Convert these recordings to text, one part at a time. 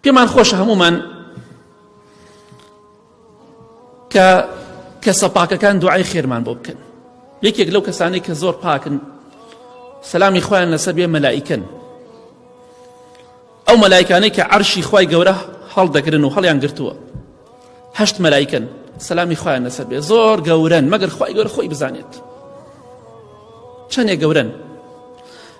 پێمان خۆشە هەمومان کە کەسە پاکەکان دوعای خێرمان بۆ بکەن یەکێک لەو کەسانەی کە زۆر پاکن سەلامی خۆیان لەسەر بێ مەلائیکەن ئەو مەلایکانەی کە عەرشی خوای گەورە هەڵدەگرن و هەڵیان گرتووە هەشت مەلایکەن سەلامی خۆیان لەسەر بێ زۆر گەورەن مەگەر خوای گەورە خۆی بزانێت چەندێک گەورەن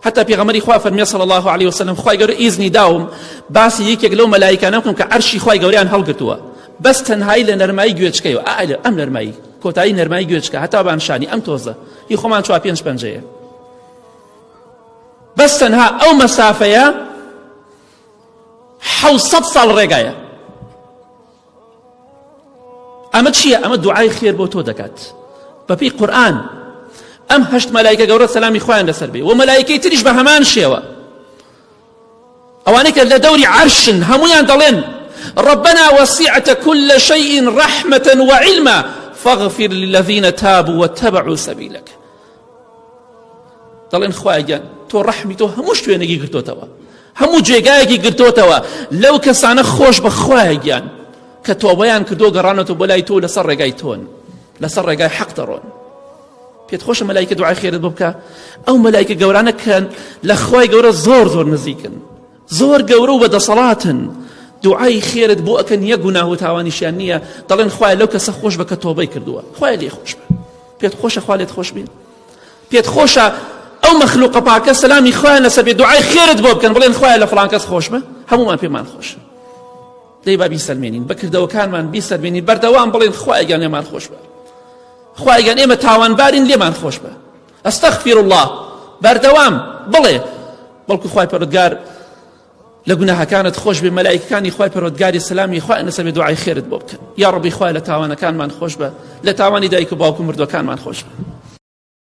حتا پێغەمبەری خوا فەرمی صلی الله علیه وسلم خوای گەورە ئیزنی داوم باسی یەکێک لەو مەلایکانە بکەم کە عەرشی خوای گەوریان هەڵگرتووە بەس تەنهایی لە نەرمایی گوێچکەیەوە ئا ئەم نەرمایی کۆتایی نەرمایی گوێچکە هەتا بانشانی ئەم تۆزە هی خۆمان چوار پێنج پەنجەیە بەس تەنها ئەو مەسافەیە حەوسەد ساڵ ڕێگایە ئەمە چییە ئەمە دوعای خێر بۆ تۆ دەکات بەپێی قورئان ئەم هەشت مەلایکە گەورە سەلامی خۆیان لەسەر بێ و مەلایکەی تریش بە هەمان شێوە ئەوانەی کە لە دەوری عەرشن هەمویان دەڵێن ربنا وسعت كل شيء رحمة وعلما فاغفر للذين تابوا واتبعوا سبيلك دەڵێن خوایە گیان تۆ ڕەحمی تۆ هەموو شوێنێکی گرتۆتەوە هەموو جێگایەکی گرتۆتەوە لەو کەسانە خۆش بە خوایە گیان کە تۆبەیان کردو گەڕانەوە بۆ لای تۆ لەسەر ڕێگای تۆن لەسەر ڕێگای حەق دەڕۆن پێت خۆشە مەلایکە دوعای خێرت بۆ بکە ئەو مەلایکە گەورانە کە لە خوای گەورە زۆر زۆر نزیکن زۆر گەورە و بەدەسەڵاتن دوعای خێرت بۆ ئەکەن یەک گوناه و تاوانیشیان نییە دەڵێن خوای لەو کەسە خۆش بە کە تۆبەی کردووە خوای لێ خۆش بە پێت خۆشە خوا لێت خۆش بێ پێت خۆشە ئەو مەخلوقە پاکە سەلامی خۆیان لەسەر بێ دوعای خێرت بۆ بکەن بڵێن خوایە لە فڵان کەس خۆش بە هەمومان پێمان خۆشە دەی با بیسەلمێنین بە کردەوەکانمان بیسەلمێنین بەردەوام بڵێن خوایە گیان لێمان خۆش بە خوایە گیان ئێمە تاوانبارین لێمان خۆش بە استغفر الله بەردەوام بڵێ بەڵکو خوای پەروەردگار لە گوناهەکانت خۆش بێ مەلایکەکانی خوای پەروەردگاری سەلامی خوای لەسەر بێ دوعای خێرت بۆ بکەن یا ڕەبی خوای لە تاوانەکانمان خۆش بە لە تاوانی دایک و باوک و مردوەکانمان خۆش بە.